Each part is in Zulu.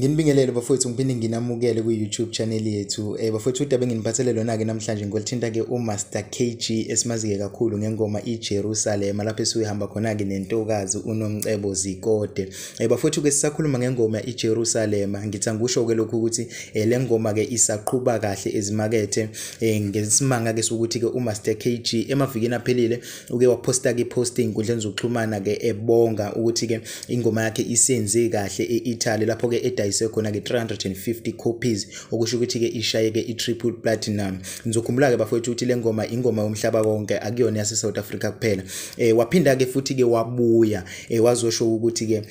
Nginibingelele bafowethu, ngiphinde nginamukele kwi-YouTube channel yethu. Bafowethu, udaba enginiphathele lona-ke namhlanje ngolithinta-ke uMaster KG esimazi-ke kakhulu ngengoma iJerusalema, lapho esuke ihamba khona-ke nentokazi uNomcebo Zikode. Bafowethu-ke, sisakhuluma ngengoma iJerusalema, ngithi angikusho-ke lokhu ukuthi le ngoma-ke isaqhuba kahle ezimakethe, ngesimanga-ke sokuthi-ke uMaster KG emavikini aphelile uke waphosta-ke i-post ey'nkundleni zokuxhumana-ke ebonga ukuthi-ke ingoma yakhe isenze kahle e-Italy, lapho-ke edayise khona-ke 350 copies, okusho ukuthi-ke ishaye-ke i-triple platinum. Nizokhumbula-ke bafowethu ukuthi le ngoma ingoma yomhlaba wonke, akuyona yase-South Africa kuphela. Waphinda-ke futhi-ke wabuya wazosho ukuthi-ke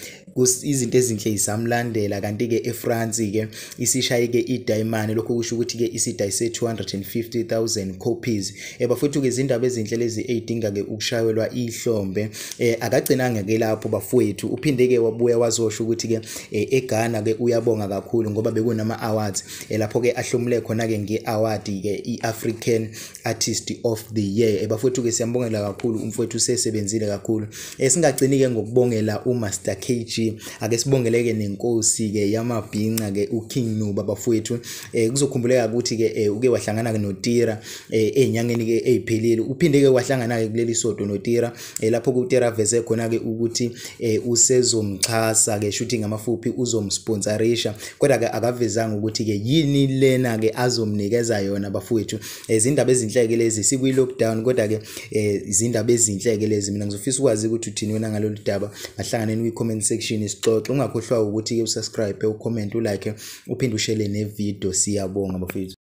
izinto ezinhle zisamlandela, kanti-ke eFrance-ke isishaye-ke i-diamond, lokho kusho ukuthi-ke isidayise 250,000 copies. Bafowethu-ke, izindaba ezinhle lezi ey'dinga-ke ukushayelwa ihlombe. Akagcinanga-ke lapho bafowethu, uphinde-ke wabuya wazosho ukuthi-ke eGhana-ke uyabonga kakhulu ngoba bekunama-awards, lapho-ke ahlomule khona-ke nge-award-ke i-African Artist of the Year. Bafowethu-ke, siyambongela kakhulu umfowethu, usesebenzile kakhulu. Singagcini-ke ngokubongela uMaster KG, ake sibongele-ke nenkosi-ke yamabhinca-ke uKing Nuba bafowethu. Kuzokhumbuleka ukuthi-ke uke wahlangana-ke noTira ey'nyangeni-ke ey'phelile, uphinde-ke wahlangana-ke kuleli sonto noTira, lapho uTira aveze khona-ke ukuthi usezomxhasa-ke, shuthi ngamafuphi uzomsponsorisha, kodwa-ke akavezanga ukuthi-ke yini lena-ke azomnikeza yona bafowethu. Izindaba ezinhle-ke lezi, sikwi-lockdown, kodwa-ke izindaba ezinhle-ke lezi. Mina ngizofisa ukwazi ukuthi uthini wena ngalolu daba. Mahlanganeni kwi-comment section sixoxe. Ungakhohlwa ukuthi-ke usubscribe, ucomment, ulike, uphinde ushare ne-video. Siyabonga bafowethu.